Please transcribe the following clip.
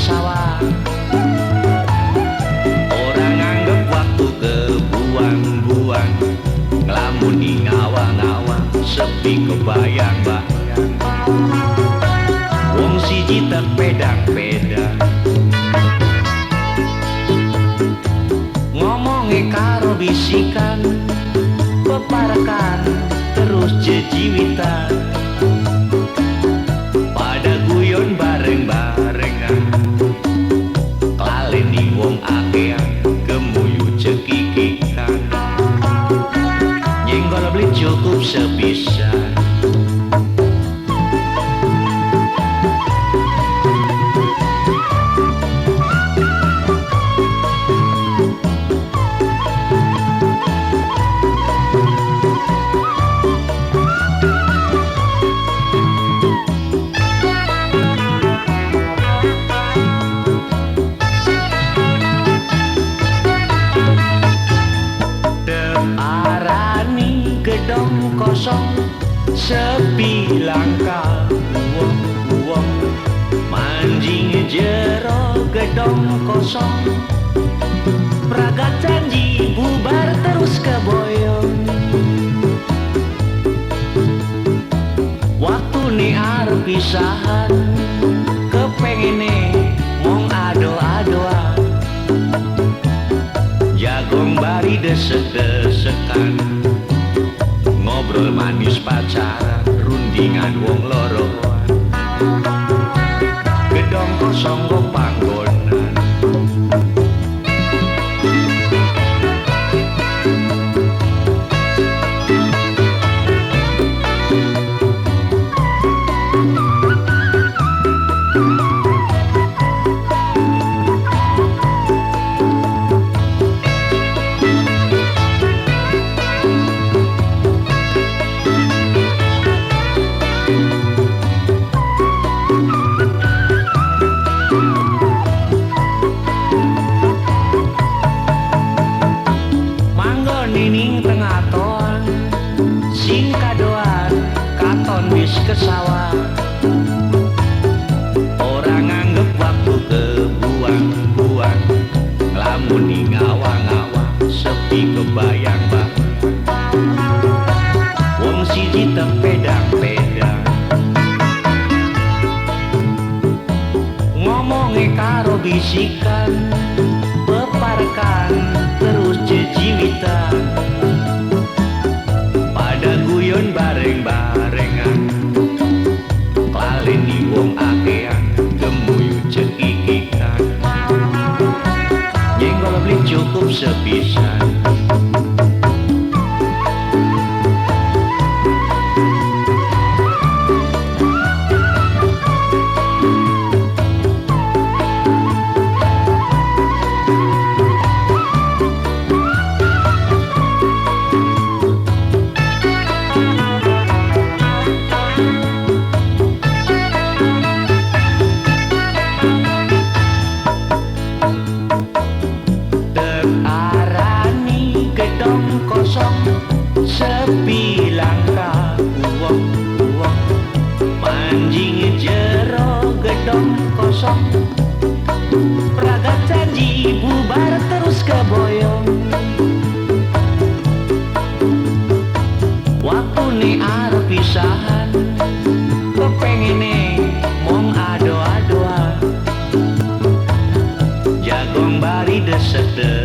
sawah. Ora nganggep waktu kebuang-buang, nglamuni ngawang-awang sepi kebayang-bayang. Wong siji tepedang-pedang ngomonge karo bisikan, peparekan terus jejiwitan. Pada guyon bareng-barengan, klaleni wong akean gemuyu cekikikan. Nyenggol beli cukup sepisan. Gedong kosong sepi langka, wong-wong manjing jero gedong kosong. Pragat janji bubar terus keboyong. Waktune arep pisahan, kepengine mung ado-adoan. Jagong bari desek-desekan, ngobrol manis pacaran, rundingan wong loro. Gedong kosong go panggonan. Ning tengah toan sing kadoan katon wis kesawah. Ora nganggep waktu kebuang-buang, nglamuni ngawang-awang sepi kebayang-bayang. Wong siji tepedang-pedang ngomonge karo bisikan, peparekan terus jejiwitan. Pada guyon bareng-barengan, klaleni wong akean gemuyu cekikikan. Nyenggol beli cukup sepisan. Sepi langka, wong-wong manjing jero gedong kosong. Pragat janji bubar terus keboyong. Waktune arep pisahan, kepengine mung ado-adoan. Jagong bari desek-desekan.